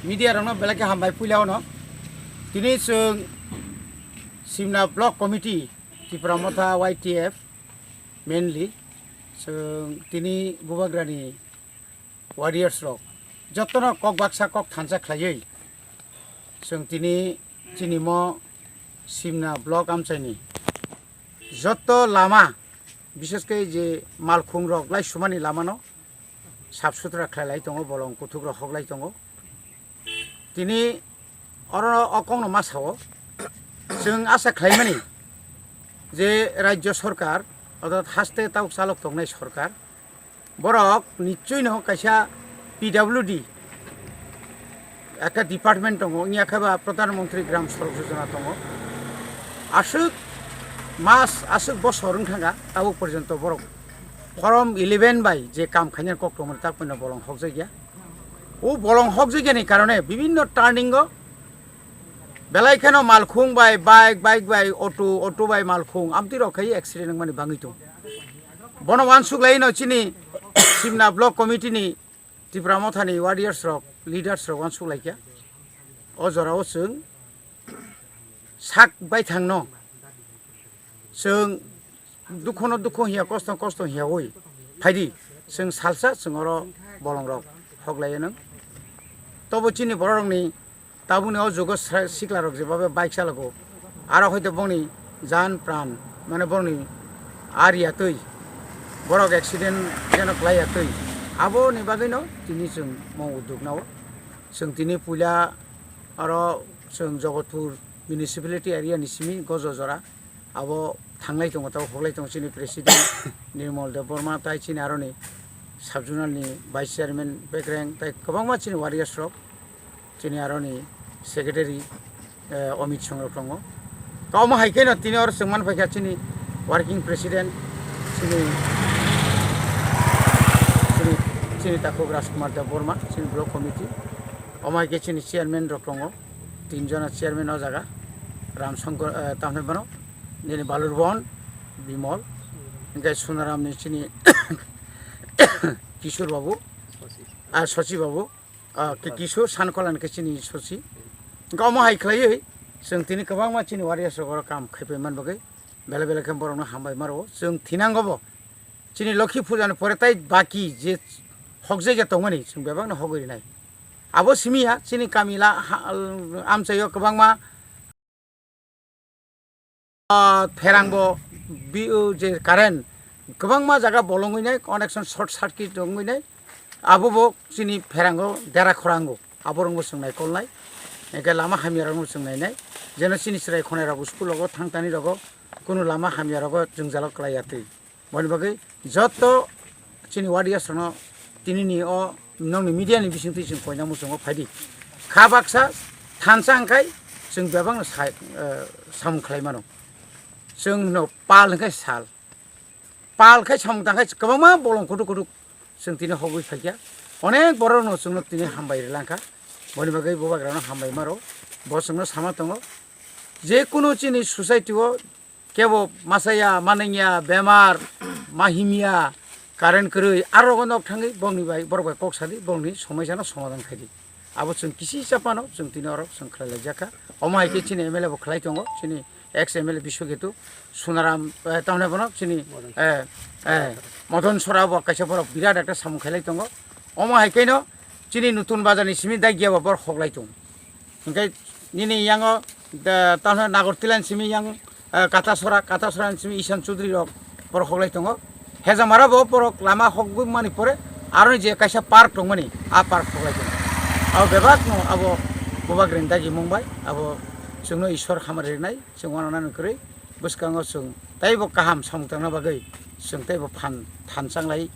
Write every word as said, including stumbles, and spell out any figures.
Media rokno belai khe hambai puila ono. Tini chwng Simna Block Committee, Tipra Motha Y T F mainly, chwng tini Bubagrani warriors rok jotono kok baksa kok thansa khlaiwi chwng tini chini mo Simna Block amchaini joto lama, bishesh khe je malkhung rok lai sumani lamano sap sutra khlai lai tongo, bolong kuthuk rok hok lai tongo. Tini oro o kokno ma sao, chwng asa khlaimani je rajya sarkar, orthat haste tabuk chalok tongnai sarkar, borok nichoi no kaisa P W D ekta department tongo, wngya khe ba Pradhan Mantri Gram Sadak Yojana tongo. Aswk mas, aswk bosor wng thangkha, tabuk porjonto borok form eleven bai je kam khainani kok tongmani, tak poino bolong hokjakya. O bolong hokjakyani karone bibinno turning o belai kheno malkhung bai bike, bike bai auto, auto bai malkhung, amtwi rok khai accident wngmani bangwi tongo. Bono uansuk lai no chini Simna Block Committee ni Tipra Mothani warriors rok, leaders rok uansuk laikha. O jorao chwng sak baithangno chwng dukhono dukho hiya, kosto kosto hiyawi phaidi, chwng salsa chwng oro bolongrok hoklainw. Tobo chini bororokni tabukni o jugo sa-, siklarok jebabe bike chalago, aro hoito bongni jan pran, mane bongni ar yatwi, borok accident jeno khlai yatwi, aboni bagwino tini chwng mo udduk nao. Chwng tini puila aro chwng Jogotpur municipality area ni simi Gojo jora abo thanglai tongo, tabuk hoklai tongo chini president Nirmal Debbarma, tai chini aroni sub zonal ni vice chairman Bekreng, tai kwbangma chini warriors rok, chini aroni secretary, eh, Amit Song rok tongo. Omo hai kheno tini oro chwng man phaikha chini working president, chini, chini, chini takhuk Rajkumar Debbarma, chini block committee. Omo hai khe chini chairman rok tongo, tin jona chairman o jaga, Ram Shankar, eh, tamni bono, nini Balurbon, Bimol, hingke Sunaram ni chini Kishore babu, ah, Sochi babu, ah, Ki-, Kishore Sankolan khe chini Sochi. Hingke omo hai khlaiwi chwng tini kwbangma chini warriors rok oro kam khaipai man bagwi belai belai khe borokno hambai maro. Chwng thinango bo chini Lokhi Puja ni pore tai baki je hokjagya tongmani chwng bebakno hogwi rinai. Abo simi ya chini kami la ha-, amchaio kwbangma, ah, pherangbo bi-, o je current kwbangma jaga bolongwi nai, connection short circuit wngwi nai, abo bo chini pherango dera khorango, abo rokbo chwng naikolnai, hingke lama hamya rokno chwng nainai, jeno chini chwrai khonai rok school rogo thang tani rogo kunu lama hamya rogo jwngjalo kwlai ya twi. Boni bagwi joto chini warriors rokno tinini o nokni media ni bisingtwi chwng koina muchungo phaidi. Kha baksa thansa hwnkhe chwng bebakno sai, eh, samung khlai mano. Chwngno pal hwnkhe sal. Pal khai samung tangkhai kwbangma bolong kutuk kutuk chwng tini hogwi phaikha. Onek borokno chwngno tini hambai rwlangkha. Boni bagwi bubagrano hambai maro. Bo chwngno sama tongo. Je kunu chini society o kebo masaya, manengya, bemar, mahimya, current kwrwi, aro rogo nok thangwi bongni bai, borok bai kok sadi, bongni somoisano somadhan khaidi. Abo chwng kisi cha phano chwng tini oro chwng khlai laijak kha. Omo hai khe chini M L A bo khlai tongo, chini ex M L A Biswaketu, Sunaram, eh, tamni bono chini, eh, eh, Modon Sora bo kaisa borok birat ekta samung khailai tongo. Omo hai khe no chini Nutun Bazar ni simi Daigia bo borok hoklai tongo. Hingke nini yango, da, tamni Nagartila ni simi yang, eh, Katasora, Katasora ni simi Isan Chaudhary rok borok hoklai tongo. Hejamara bo borok lama hokgwi mani pore aroni je kaisa park tongmani, a park hoklai tongo. Abo bebak no abo Bubagrani dagi mung bai, abo chwngno Ishwar hamari rinai, chwng wananani kwrwi, bwskango chwng teibo kaham samung tangna bagwi chwng teibo phan than changlai